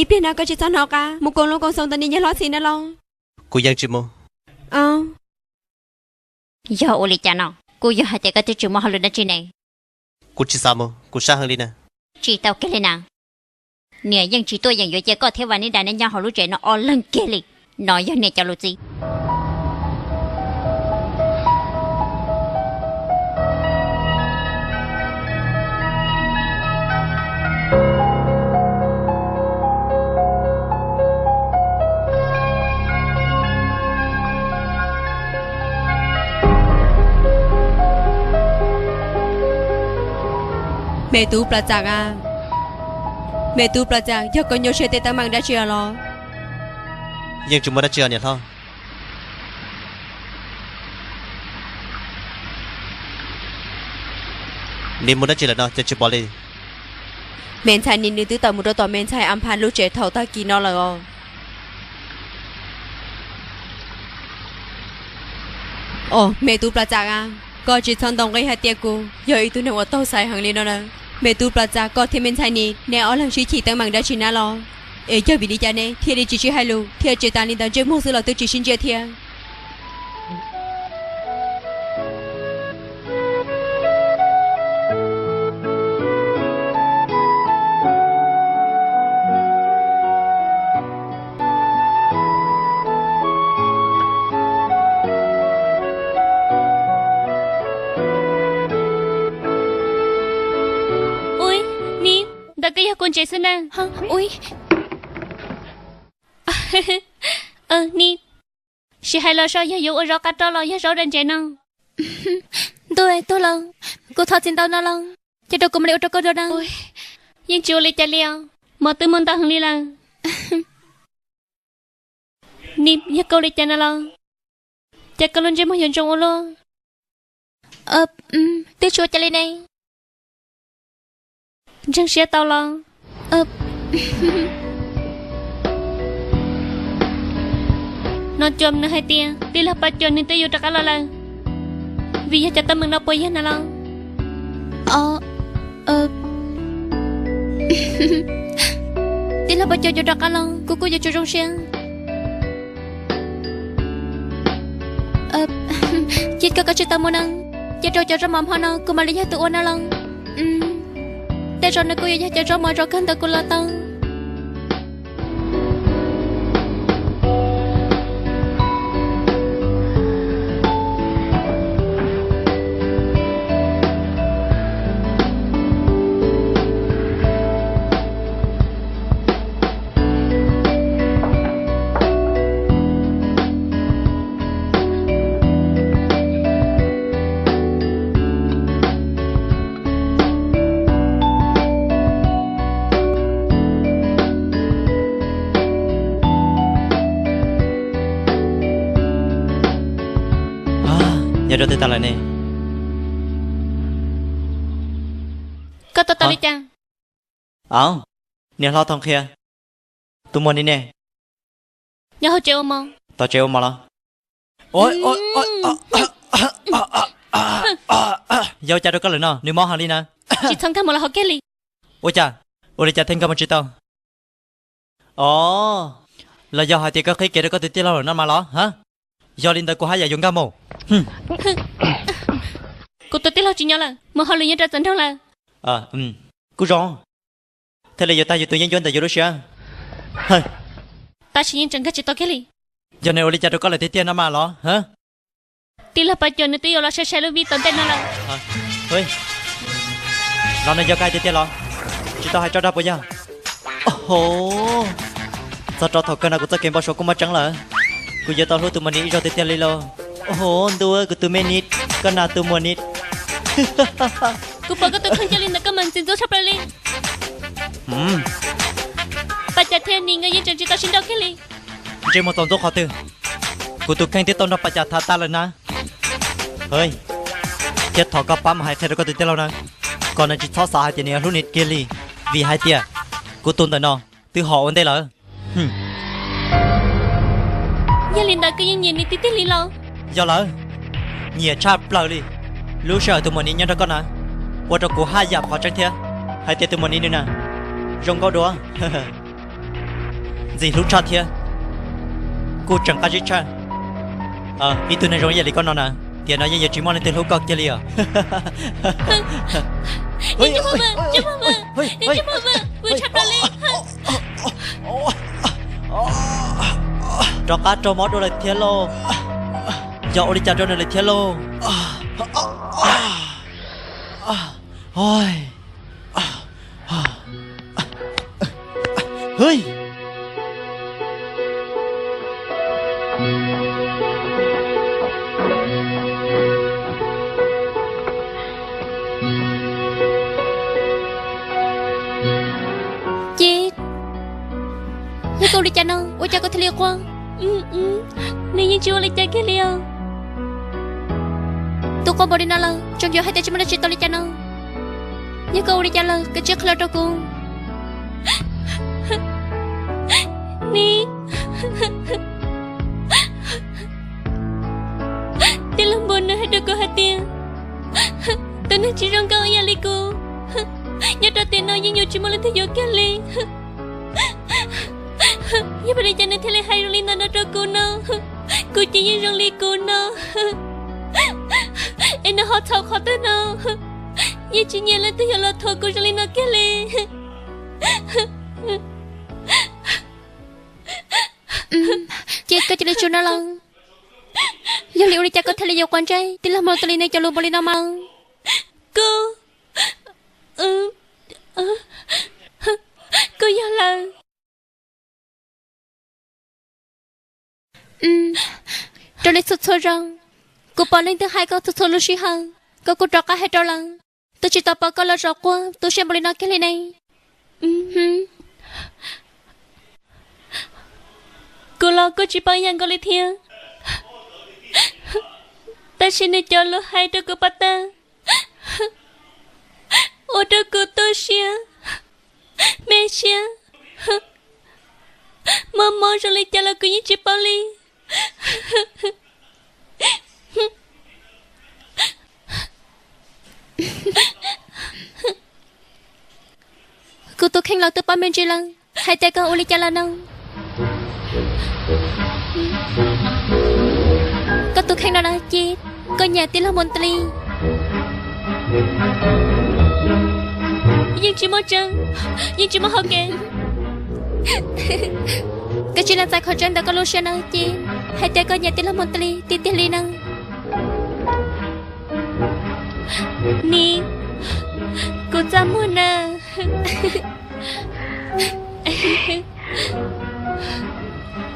Ib pliag no koj tsis txhob hnov qab mus koom loo koom xoo ntawm niam yawg hlob txiv na los? Kuv yeej tsis mus. Yog ua li cas no? Kuj yog hais tias koj twb tsis muaj hauj lwm dab tsi ne. Kuv tsis xav mus, kuv sab heev li na. Tsis tau kiag li na. Niam yeej tsis tuaj yeem yuav cia koj thiab Vanida neb nyob hauv lub tsev no ob leeg kiag li. No yog niam cov lus txib. Me tub Plas Txam a, me tub Plas Txam, yog koj nyuaj siab tej teeb meem dab tsi los? Yeej tsis muaj dab tsi os niam hlob. Nim mus dab tsi lawm no ces tsis pom li. Me ntxhais Nim nws twb tawm mus rau tom me ntxhais Ampha lub tsev thaum tag kis no lawm os. Os, me tub Plas Txam a, koj tsis txhob ntaus nqi hais tias kuv yog ib tug neeg uas taug xaiv heev li no na. Me tub Plas Txam, koj thiab me ntxhais Nim neb ob leeg sib chim teeb meem dab tsi na los? Es yog vim li cas ne thiaj li tsis sib hais lus thiab tseem tas li ntawd ntsej muag xwb los twb tsis sib ntsia thiab? Ub, Nim, ntawd koj yog kua ntses xwb na. Ub, Nim, sim hais los saib yog yuav ua zaub qab roj los yog zaub daim ntses no. Ntuj, tuag los, kuv thov txim ntau no los, cia rau kuv mam li ua rau koj dua na. Yeej tsis ua li cas li os, mov twb muaj ntau heev li lawm. Nim, yog koj ua li cas no los? Cas koj lub ntsej muag yuav ntsoov ua luaj? Twb tsis ua cas li ne. Ntseeg siab tau los? No Cuam nws hais tias tij laug Paj Cuam nws twb yuav rov qab los lawm, vim yog cov teeb meem no puas yog na los? Tij laug Paj Cuam yuav rov qab los kuv kuj yuav tsum zoo siab. Cia koj kav tsij tau mus na, cia rau cov zaub mov hmo no kuv mam li yog tus ua na los. Tej zaum nws kuj yuav yog cov zaub mov zoo kawg ntawm kuv los tau. Nyob rau twg tas lawm ne? Koj tos tos li cas? Aub, niam hlob Thoob Qhia, tus muam ni ne? Nyob hauv tsev ua mov. Tom tsev ua mov los? Yog ua cas rau koj lawm no, nws mob heev li na. Tsis txhob nkag mus los hauv kiag li. Ua cas, ua li cas thiaj nkag mus tsis tau? Os, los yog hais tias koj qhib kev rau koj tus tij laug lawm no mas los? Yog li ntawd kuv haj yam yuav nkag mus. Kuv tus tij laug tsis nyob lawm, mus hauj lwm nyob rau txawv nroog lawm. Kuj zoo, thiaj li yuav tag yus tus yeeb ncuab ntawm yus lub siab. Tab sis yeej tseem nkag tsis tau kiag li. Yog nws ua li cas rau koj lawm tiag tiag no mas los? Tij laug Paj Cuam nws twb yuav los sai sai lub vij tom ntej no lawm. Los nws yog koj hais tiag tiag los? Tsis tau hais tso dag puas yog? Hov, txog rau thaum kawg no kuv txoj kev npau suav kuj muaj tseeb lawm. Kuv yuav tau hlub tus muam ni ib zaug tiag tiag li lauj. Hov, ntuj, kuv tus me ni, koj na tus muam ni. Kuv pom koj tus kheej cia li ntawm koj mas ntxim ntxub tshaj plaws li. Paj Cas thiab Nim nkawd yeej tseem tsis tau sib nrauj kiag li. Ntsej muag txaus ntxub qhov twg? Kuv tus kheej twb tau nrog Paj Cas tham tas lawm na. Thiab thov koj pab mus hais qhia rau koj tus tij laug na, kom nws tsis txhob xav hais tias nws yuav hlub Nim kiag li, vim hais tias kuv tus ntawm no twb hom ua ntej lawm. Yog li ntawd koj yeej nyiam Nim tiag tiag li los? Yog lawm, nyiam tshaj plaws li. Lub sij hawm tus muam Nim nyob nrog koj na, ua rau kuv haj yam qhov tseeb thiab. Hais tias tus muam Nis no na, zoo nkauj dua, ntxim hlub tshaj thiab kuj tseem qab zib tshaj. Ib tug neeg zoo ib yam li koj no na, tiam no yeej yuav tsis muaj leej twg hlub koj kiag li os. Rov qab raug mob dua lawm thiab lauj. Yog ua li cas rau nws lawm thiab lauj? Ces yog koj ua li cas no ua cas koj thiaj li quaj? Nws yeej tsis ua li cas kiag li os. Tus quaj npaum li no lawm tseem yuav hais tias tsis muaj dab tsi tau li cas no. Yog koj ua li cas lawm koj cia li qhia los rau kuv. Nis, tij laug Npus nws hais rau kuv hais tias tus neeg tsis zoo nkauj ib yam li kuv nyob rau tiam no yeej yuav tsis muaj leej twg yuav kiag li. Yog vim li cas nws thiaj li hais zoo li no no rau kuv no? Kuv ces yeej zoo li kuv no, es nws ho txhaum qhov twg no? Yeej tsis nyiam leej twg yuav los thuam kuv zoo li no kiag li. Ces koj cia li tsuag no los. Yog li ua li cas koj thiaj li yuav quav ntsej tij laug Mus Tis Lis nws cov lus npaum li no mas? Kuv, kuv yog lawm. Raws li txhua txhua zaus kuv pom leej twg hais koj txhua txhua lub sij hawm, koj kuj rov qab hais rau lawm. Twb tsis tau pom koj los zaum quaj tu siab npaum li no kiag li ne. Kuv los kuj tsis paub ib yam nkaus li thiab. Tab sis nws cov lus hais rau kuv pov tawm ua rau kuv tu siab, me siab, mob mob zoo li cas los kuv yeej tsis paub li. Kuv tus kheej los twb paub me ntsis lawm hais tias koj ua li cas lawm no. Koj tus kheej no na ces koj nyiam tij laug Mus Tis Lis. Yeej tsis muaj tseeb, yeej tsis muaj hauv kev. Koj cia li txais qhov tseeb ntawm koj lub siab na ces hais tias koj nyiam tij laug Mus Tis Lis tiag tiag li na. Nis, kuv txaj muag na.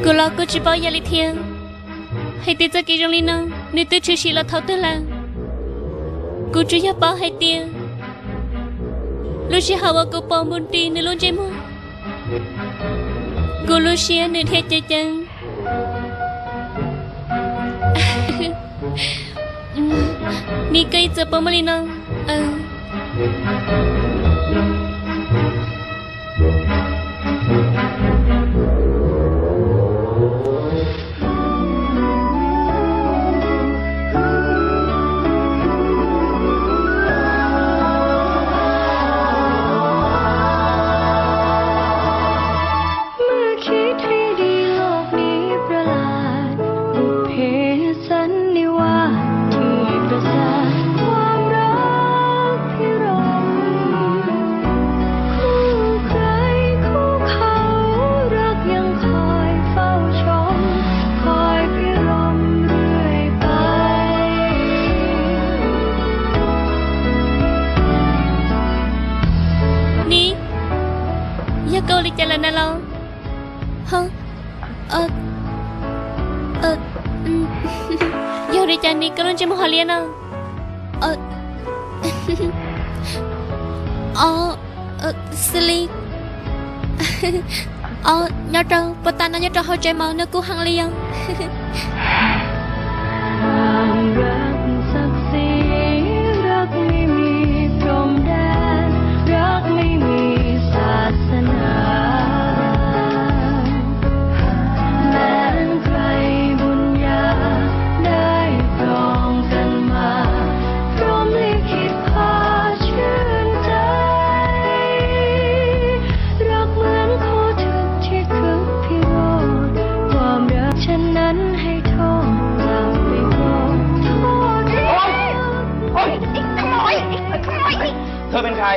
Kuv los kuj tsis paub yam li thiab, hais tias txoj kev zoo li no nws twb tshwm sim los thaum twg lawm. Kuv tsuas yog paub hais tias lub sij hawm uas kuv pom Mus Tis nws lub ntsej muag, kuv lub siab nws dhia ceev ceev. Nis, koj ib txwm puas muaj li no? Nis, yog koj ua li cas lawm na los? Yog li cas Nis koj lub ntsej muag ho liab no? Xws li, o, nyob rau puag ta no nyob rau hauv tsev mas nws kuj heev li os. เธอเป็นใคร